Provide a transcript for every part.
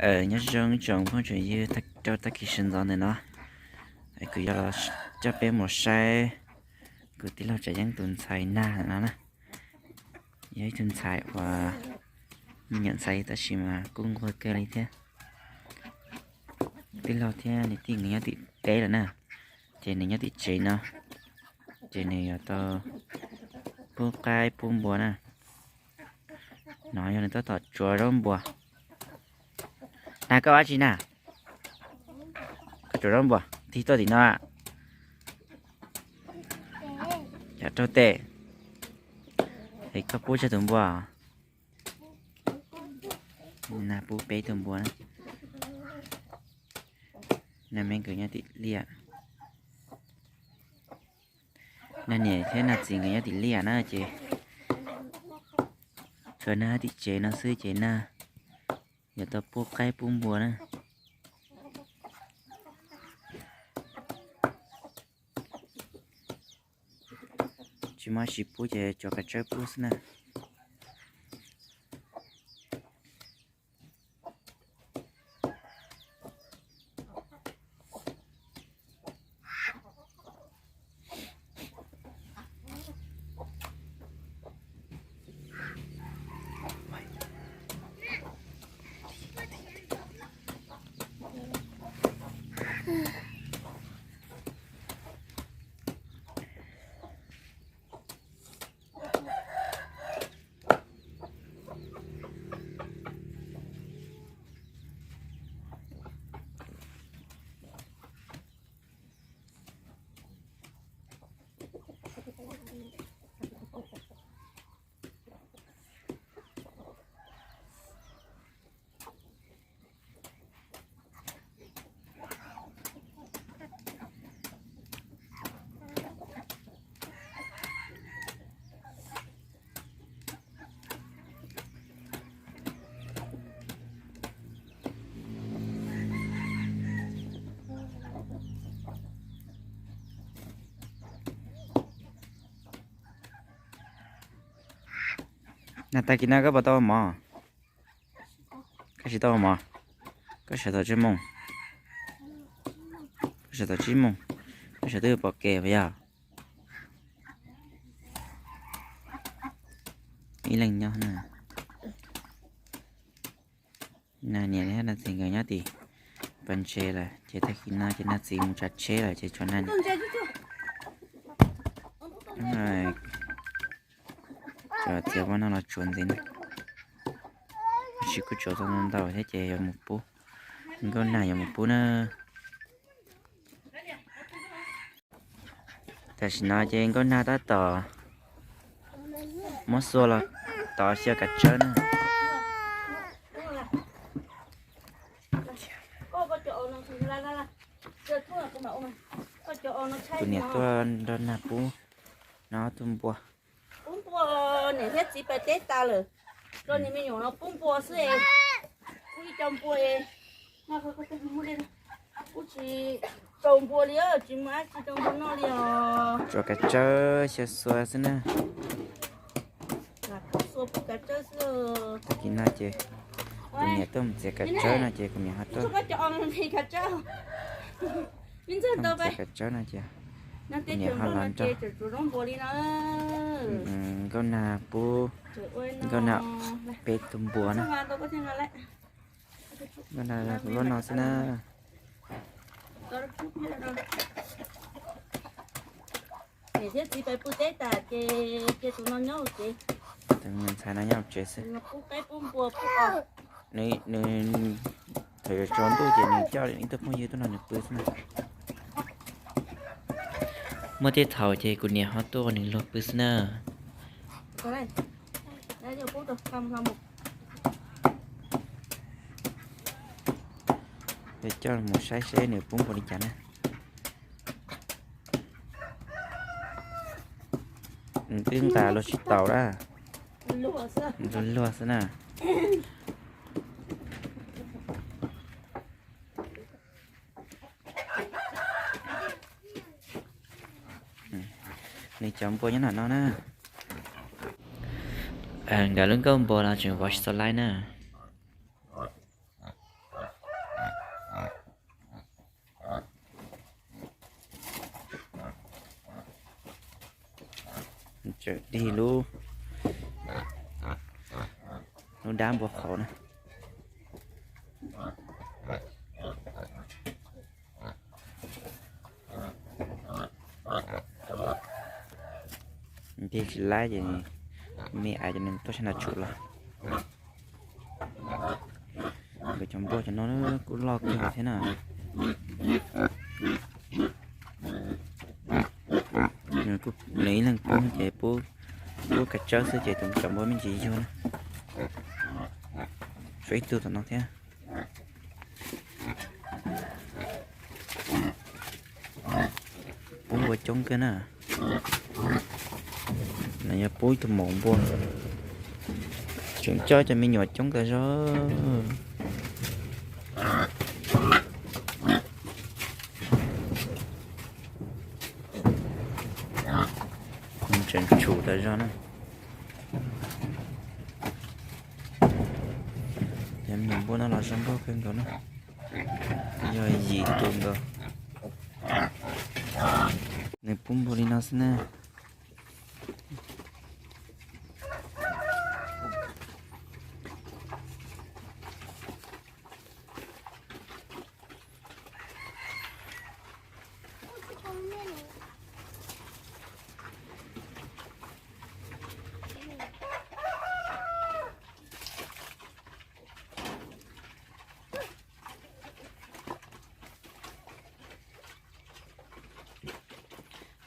Nyob zoo tsoom phooj tsoom ywg, rau tag kis sawv ntxov ntawm no kuv yuav los coj peb mus saib kuv tij laug Tsav Yeeb tus ntxhais nag no na. Yog ib tug ntxhais uas me nyuam ntxhais tab sis mas kuj nquag kawg li thiab. Tij laug thiab niam tij nkawd nyob tim teb lawm na, ces nws nyob tim tsev no, ces nws yuav tau pub qaib pub npua na. No yog nws tab tom tsuav zaub npua. Nag, koj ua dab tsi na? Koj tsuav zaub npua tig tuaj tim no. Cov raug tes, es koj pub tsawg tus npua? Nag pub peb tug npua na. Nag me nkawd nyob tim liaj, nag niam thiab nag txiv nkawd nyob tim liaj na ces tshuav nag tim tsev no xwb ces nag yuav tau pub qaib pub npua na. Tsis muaj dab tsi pub ces tsuav kav tsawb pub xwb na. Nag, tag kis no koj puas tau ua mov? Koj tsis tau ua mov, koj sawv tau tsib moos, koj sawv tau tsib moos, koj sawv twb pom kev puas yog? Ib leeg nyob na. Nag niam thiab nag txiv nkawd nyob tim pas ntses lawm ces tag kis no ces nag txiv mus tsav tsheb lawm ces tshuav nag niam. Cov txiav ua no los tsuav ntxiv na, tab sis kuj tsuav tau ntau thiab ces yuav mus pub, nkauj nag yuav mus pub na. Tam sim no ces nkauj nag tab tom muab xua los tod xyaw kav tsawb na. Tus niam tuaj nrog nag pub no tus npua. Pub npua, niam thiab txiv pais teb tas lawm, rau niag me nyuam no pub npua xwb es, pub ib co npua es, pub tsis tau npua li, tsis muaj dab tsi rau npua noj li os. Tsuav kav tsawb xyaw xua xwb na. Xua pub kav tsawb xwb. Tag kis no ces kuv niam tuaj mus txiav kav tsawb no ces kuv niam ho tuaj mus txiav kav tsawb no ces kuv niam ho los nrog nkauj nag pub, nkauj nag peb tus npua na. Nkauj nag loj no xwb na. Niam thiab txiv pais pw teb tas ces cia tus no nyob ua tsev. Tus me ntxhais no nyob ua tsev xwb. Nws, nws, thaum yuav tsaus ntuj ces nws coj ib tug phooj ywg tuaj nrog nws pw xwb na. Muaj tej thaum ces kuv niam ho tuaj nws luag pw xwb na. Yuav coj mus saib seb nws pub npua li cas na. Twb nqa luag tsis taus na. Luag luag xwb na. Nws cov npua nyob nram no na. Nkawd lub nkauj npua los tseem vov tsis tau laib na. Tseem dig lub, lub dab npua qhauv na. Dig tsis laib ces me ais ces nws tuaj sab nram tshum los. Nkawd cov npua cov no kuj loj kawg thiab na. Nws ib leeg pub ces pub, pub kav tsawb xwb ces tus cov npua me ntsis yug na. Tshuav ib tug tom no thiab. Pub npua coob kawg na. Nws yog pub ib tug maum npua. Tseem coj cov me nyuam coob tas zog. Tseem tshum tas zog na. Cov me nyuam npua no los zoo nkauj kawg nkaus na. Yog yim tus nkaus. Nws pub npua li no xwb na.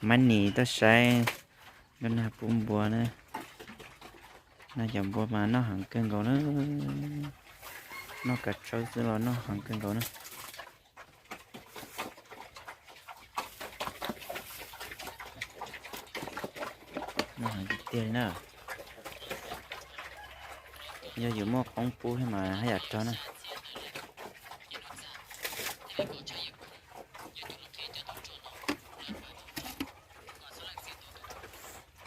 Mab nis tuaj saib nkauj nag pub npua na. No cov npua mas noj heev kawg nkaus na. Noj kav tsawb xwb los noj heev kawg nkaus na. Noj heev tiag tiag li na. Yog yus muaj qoob pub thiab mas haj yam rog na.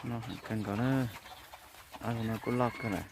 Noj heev kawg nkaus na. Ob tug no kuj loj kawg lawm.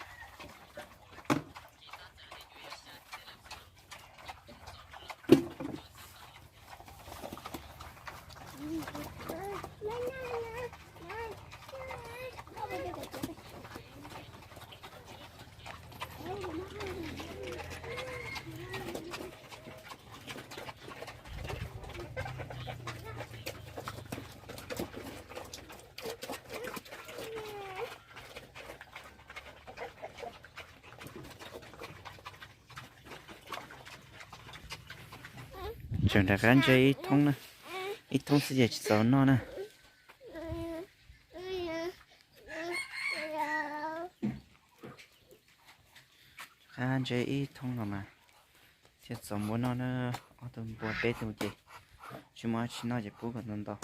Tseem rov qab ntse ib thoob na, ib thoob xwb ces tsis txaus noj na. Rov qab ntse ib thoob no mas thiaj txaus npua noj na. Ob tug npua peb tug ces tsis muaj dab tsi noj ces pub kom ntau ntau.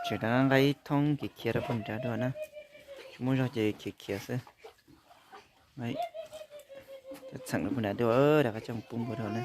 Tseem rov qab nqa ib thoob khiav khiav rau puag nrad dua na. Tsis muaj zog ces khiav khiav xwb. Txheem rau puag nrad dua, rov qab coj mus pub npua dua na.